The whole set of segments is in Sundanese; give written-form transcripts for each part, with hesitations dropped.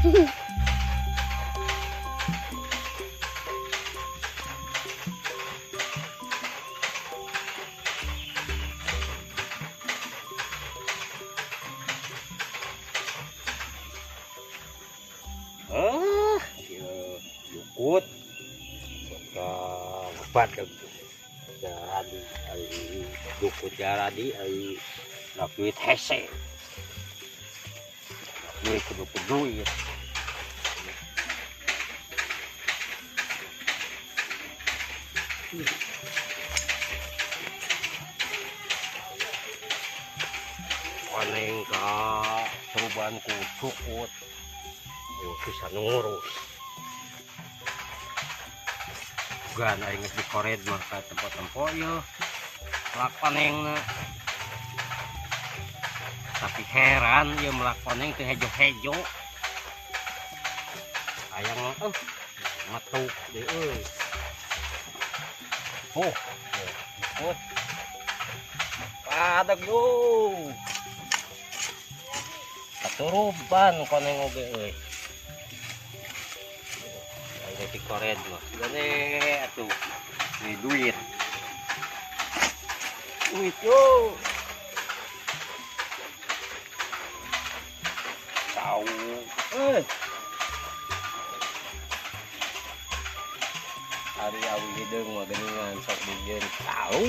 Jukut lebat jadi jukut jadi nak duit hese duit kudu duit koneng ka perubahan ku cukut susah ngurus gan aing geus dikored mah ka tempo-tempo ieu melak konengna. Tapi heran ieu melak koneng teu hejo-hejo. Hayang metuk deui euy. Oh, ikut. Padag yo. Katuruban koneng oge euy. Aing dikored mah. Gane atuh. Ini duit. Duit yo. Cau. Ari awi hideung mah geuningan sok dijieun cau.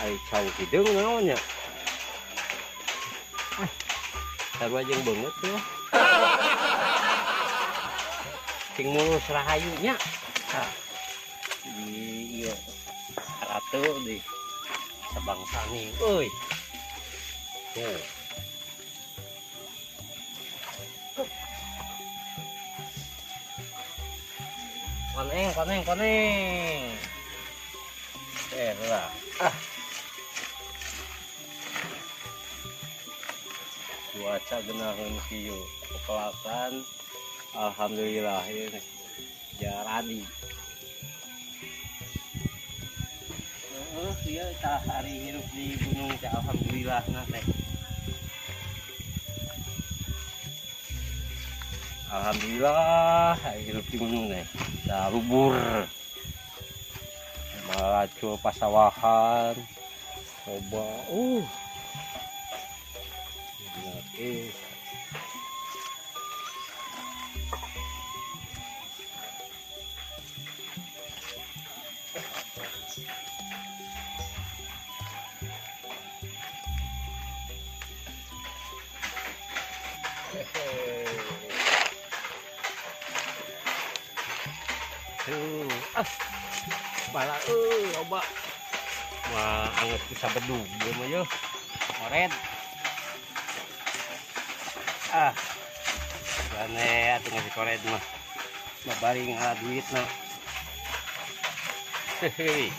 Ari cau hideung naon nya? Sarua jeung beungeut tuh. Sing mulus rahayu nya. Di ieu ratu di sabangsani euy. Tuh. Koneng, koneng, koneng. Lah. Ah. Cuaca genaheun kieu. Pepelakan alhamdulillah ini jaradi. Heeh, ieu tah hari hirup di gunung teh alhamdulillah na teh. Alhamdulillah hirup di gunung teh. Dah lubur. Malacul pasawahan. Coba Bala loba. Wah, anget bisa bedug ieu mah yeuh. Ored. Ah. Gane atuh ngasih kored mah. Babari ngala duitna. Hehe.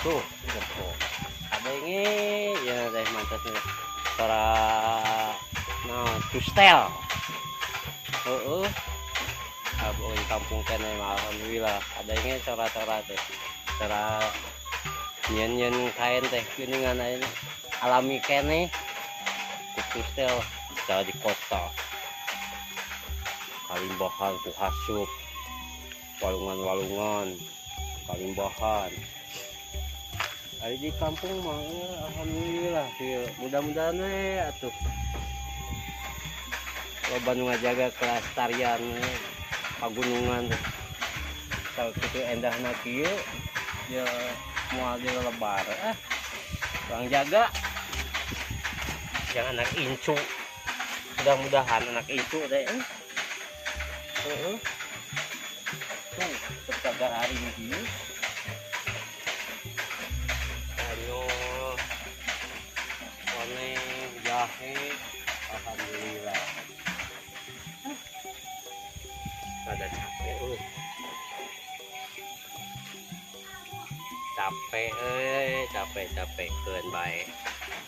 Tuh, jempol. Adenge ya teh mantapnya. Suara nah, tustel. Heeh. Di kampung kene alhamdulillah adanya cara-cara teh cara nyen-nyen kain teh geuningan alami kene kustel cara di kota kalimbahan ku hasup walungan-walungan kalimbahan ari di kampung mah alhamdulillah mudah-mudahan we atuh loba nu ngajaga kelestarian pagunungan kalau kitu endahna kieu ya moal dilebar kurang jaga yang anak incu mudah-mudahan anak incu deh tuh terjaga hari ini banyak koneng jahe alhamdulillah. Ada capek capek capek capek keun bae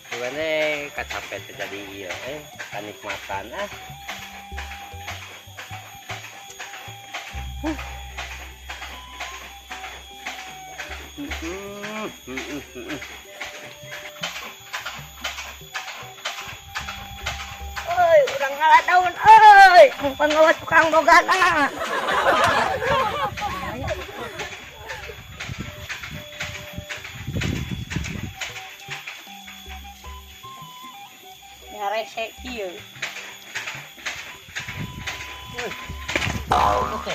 gimana kacapek terjadi ieu kanikmatan ah. Euy, urang ngala daun euy. Panggawa tukang bogana. Ngarese kieu. Oke.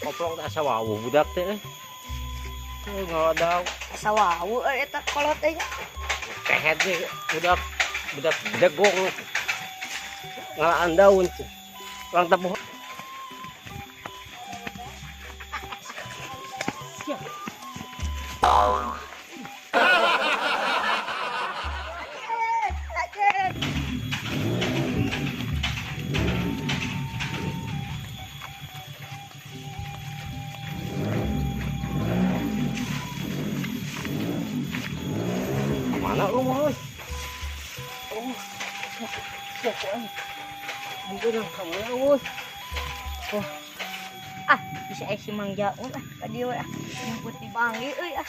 Koplok asa wawuh budak teh. Ngala daun. Asa wawuh euy eta kolot teh. Kehed teh budak budak degong. Ngalaan daun teh. Urang tepuh. Mana lu mau? Oh, siapa? Mungkin kamu lu. Oh. Ah, bisa si Mang Jaun ah ka dieu ah. Nyebut dipanggil euy ah.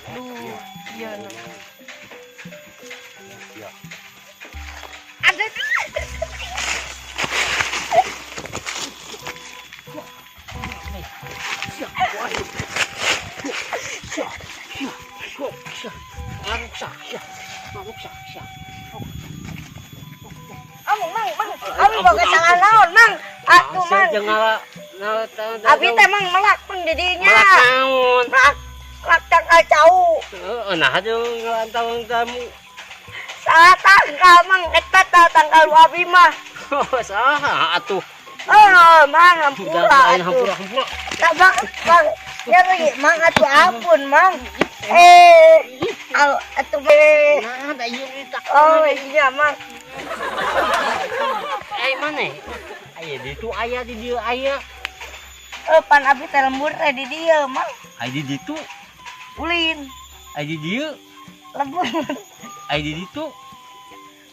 Aduh, ieu na. Ya. Ada. Mang, mang, abi boga salah naon, Mang? Atuh, Mang. Abi teh Mang melak pun di dinya. Melak naon? Melak, melak tangkal cau. Heeh, nah jeung ngalantang tamu. Salah tangkal, Mang, eta tangkal abi mah. Saha atuh? Oh, Mang, hampura atuh. Hampura, hampura. Tak, Mang, Mang. Nyeri, Mang, atuh ampun, Mang. Atuh, Nah, da ieu eta. Oh, iya, Mang. Mana? Aya di ditu aya di dieu aya. Pan abi teh lembur teh di dieu, Mang. Aya di ditu. Ulin. Aya di dieu. Lembur. Aya di ditu.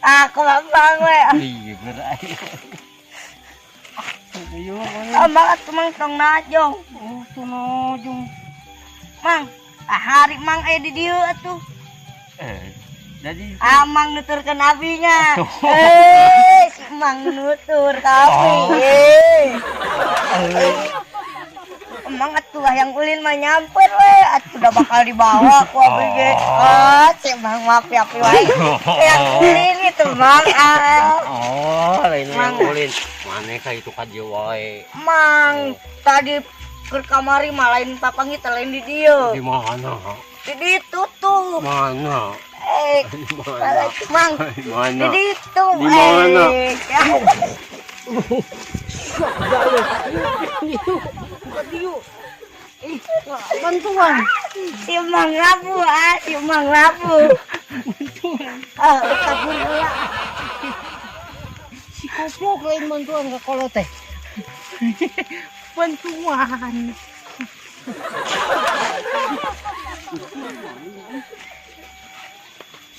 Ah, kumaha Mang we. Iya, bener aya. Ayo, Mang atuh Mang tong najong. Oh, tong najong. Mang, hari Mang aya di dieu atuh. Jadi Amang nuturkeun abinya. Si Mang nutur ka abi. Emang atuh yang ulin mah nyamper we, atuh udah bakal dibawa ku abi ge. Ah, si Mang maaf ya api wae. Yang ulin itu Mang. Oh, lain yang ulin. Mane ka itu ka dieu wae. Mang, tadi keur kamari mah lain papangi teh lain di dieu. Di mana? Di ditu tuh. Mana? Mang, mana? Di ditu. Di mana? Bantuan. Si Mang Rabu, ah, si Mang Rabu. Kabur heula. Si koplok lain bantuan ka kolot teh. Bantuan.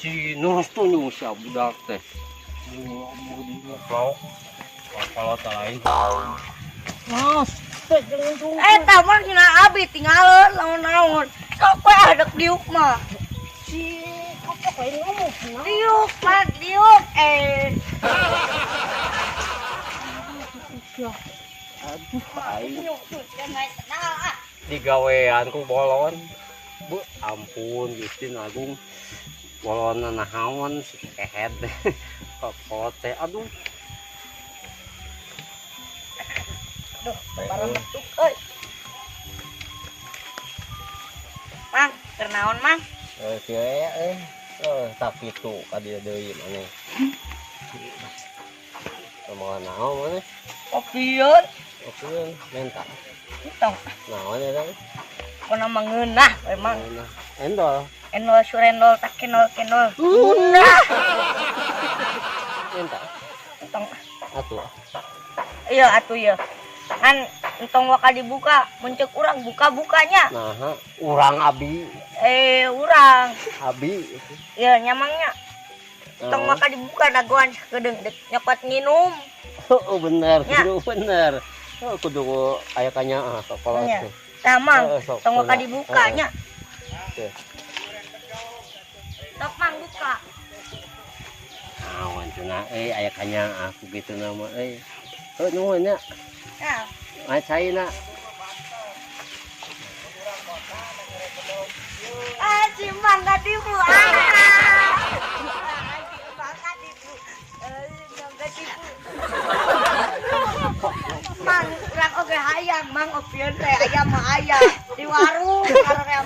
Si Nurus tuh si budak teh. Koplok. Kolot lain. Mas, teh jangan tuh. Eta mah cenah abi tinggalin lamun-lamun. Sok we adek diuk mah. Si koplok lain ngomong. Diuk, mah diuk. Aduh, aing. Digawean ku bolon. Bu, ampun Gusti Agung. Bolon naon si kehed. Koplok teh aduh. Duh, barang betuk euy. Mang, keur naon, Mang? Kieu euy. Tak kitu ka dieu deui maneh. Kumaha naon maneh? Kopieun. Kopieun menta. Entong. Naon eta? Pokona mah ngeunah we, Mang. Endol. Endol surendol takenol kenol. Ngeunah. Menta. Entong. Atuh. Iya atuh ieu. Kan entong waka dibuka, mun ceuk urang buka-bukanya. Nah, urang abi. Urang. Abi. Iya, nyamangnya. Entong waka dibuka dagoan sakedeung deuk nyokot nginum. Oh, bener, Ya. Kudu bener. Oh, kudu aya kanya ah kolot Nya. teh. Tah, Mang, Sok, tong waka kudu. dibukanya. Teh. Sok, Mang, buka. Awan cenah euy, aya kanya aku gitu nama euy. Heuh, nuhun nya. Ya. Ah, caina. Ah, si Mang katipu. Ah. Si Mang katipu. Eh, si Mang katipu. Mang, urang oge hayang, Mang, opieun teh aya mah aya di warung karoream.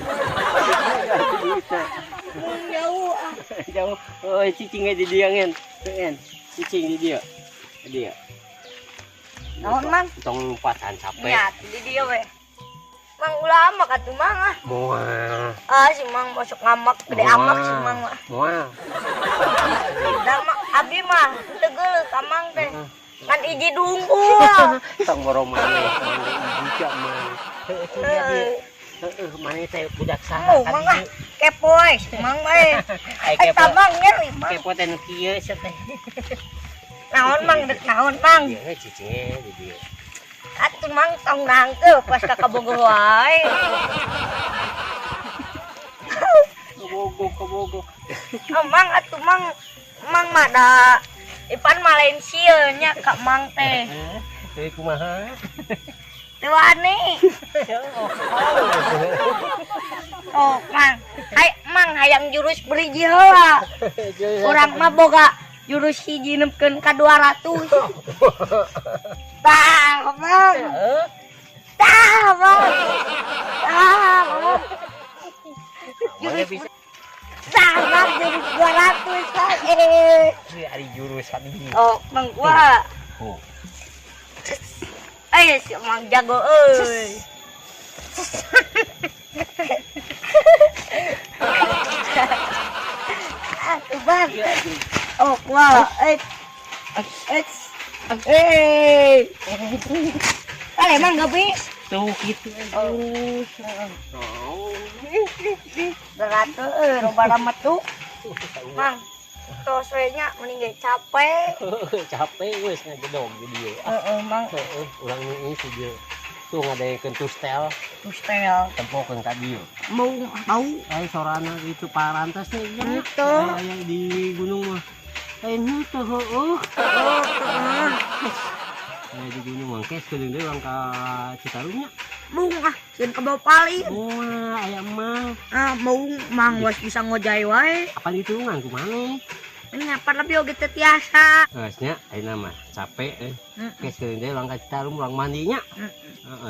Mun jauh ah. Jauh. Oh, cicing di dieu ngen. Ngen. Cicing di dieu. Di dieu. Naon, Mang? Tong lompatan capek. Nya, di dieu we. Mang, ulah amak atuh, Mang, ah. Moal. Ah, si Mang masuk ngamak, gede amak si Mang mah. Moal. Da mah abi mah teu geuleuh ka Mang teh. Ngan iji dungkul. Tong boro maneh, maneh hiji Mang. Heuh, Heeh. heeh, maneh teh budak saha? Mau, Mang, ah, kepo we si Mang mah. Ai kepo. Eta Mang nyeri, Mang. Kepo teh nu kieu sia teh. Naon, Mang, dek naon, Mang? Ieu cicing di dieu. Atuh, Mang, tong nangkeuh pas ka kabogoh wae. Kabogoh, kabogoh. Oh, Mang, atuh Mang, Mang mah da ipan mah lain sieun nya ka Mang teh. Heuh, kumaha? Teu wani. Oh, Mang. Hay, Mang, hayang jurus beriji heula. Urang mah boga jurus hiji nepkeun ka 200. Tah, Mang. Tah, Mang. Tah, Mang. Mana bisa Tah, Mang, jurus 200, Mang. Eh. ari jurus hiji. Oh, Mang gua. Oh. Eh, si Mang jago euy. Atuh, Bang. Oh, gua. Eh. Eh. Eh. Ah, emang gak bisa. Tuh gitu jurus. Oh. Berat euy, loba ramet tuh. Mang, tos we nya mending ge capek. Capek geus ngajedog di dieu. Heeh, Mang. Heeh, urang nu si dieu. Tuh ngadaekeun tustel, Tustel. Tempokeun ka dieu. Mau bau. Ai sorana gitu parantos nih nya. Henteu. Aya di gunung mah. Lain henteu heueuh. Oh, heeh. Aya di gunung mah kes keudeung deui urang ka Citarum nya. Mung ah, sieun ka bawah paling. Moal aya emang. Ah, mau Mang was bisa ngojay wae. Apa ditulungan ku maneh? Ini apa lebih oge teu tiasa. Geus nya ayeuna mah capek euy. Heeh. Kes keudeung deui urang ka Citarum urang mandi nya. Heeh,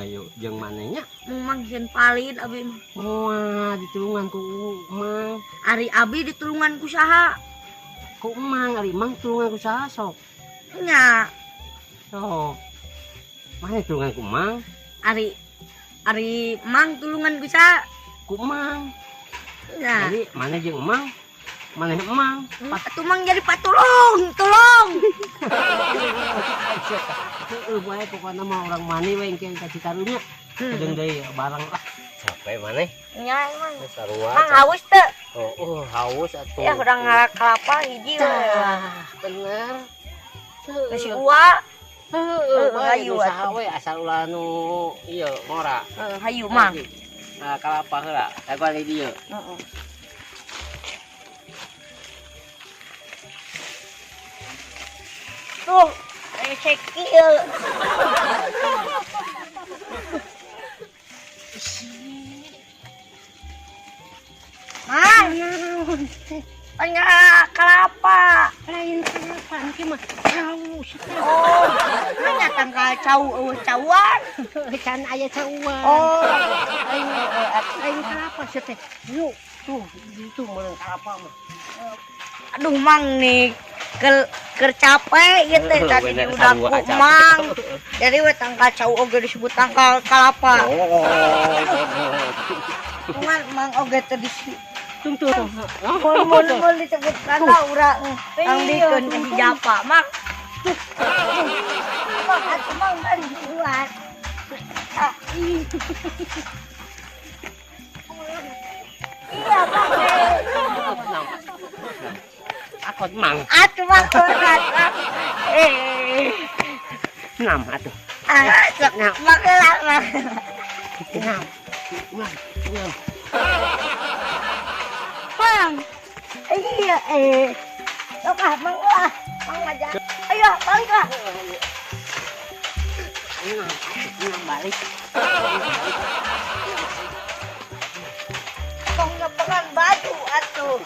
ayo jeung maneh nya. Mung, Mang, sieun palin abi mah. Moal ditulungan ku Mang. Ari abi ditulungan ku saha? Ku Mang, ari Mang tulungan ku saha sok? Nya. Sok. Maneh tulungan ku Mang? Ari ari Mang tulungan ku saha? Ku Mang. Nya. Jadi maneh jeung Mang? Maneh Mang. Atuh Mang jadi patulung, tolong. Heeh, bae pokona mah urang mandi we engke ka Citarum nya. Kedeung deui barang lah. Capek maneh. Nya, Mang. Sarua. Mang haus teu? Oh, oh, haus atuh. Ya urang ngalak kelapa hiji we. Tah, bener. Geus ua. Heeh, bae hayu nu saha atuh. we asal ulah nu ieu ngora. Heeh, hayu, Mang. Nah, kalapa heula. Dagoan di dieu. Heeh. Tuh, resek ieu. Mang, ngalak kelapa. Lain kalapa engke mah cau sia. Oh, mana tangkal cau eueuh cauan. Can aya cauan. Oh, Lain lain kalapa sia teh. Yuk, tuh itu meunang kalapa mah. Aduh, Mang, nih ker ker capek ieu teh tadi Bener, diudak sarua ku capek. Mang. Jadi we tangkal cau oge disebut tangkal kalapa. Oh. Ngan Mang oge teh di Tung tuh. Mun mun mun disebut kana urang ambikeun ka hijapa, Mang. Mang, atuh Mang bantuan. Ah, ih. Iya, Mang. Akot Mang. Atuh, Mang, berat, Mang. Eh. Enam atuh. Ah, sok Mang heula, Mang. Enam. Enam. Enam. Mang. Iya eh. Sok ah, Mang lah. Mang aja. Ayo, balik lah. Balik. Tong ngepekan baju atuh.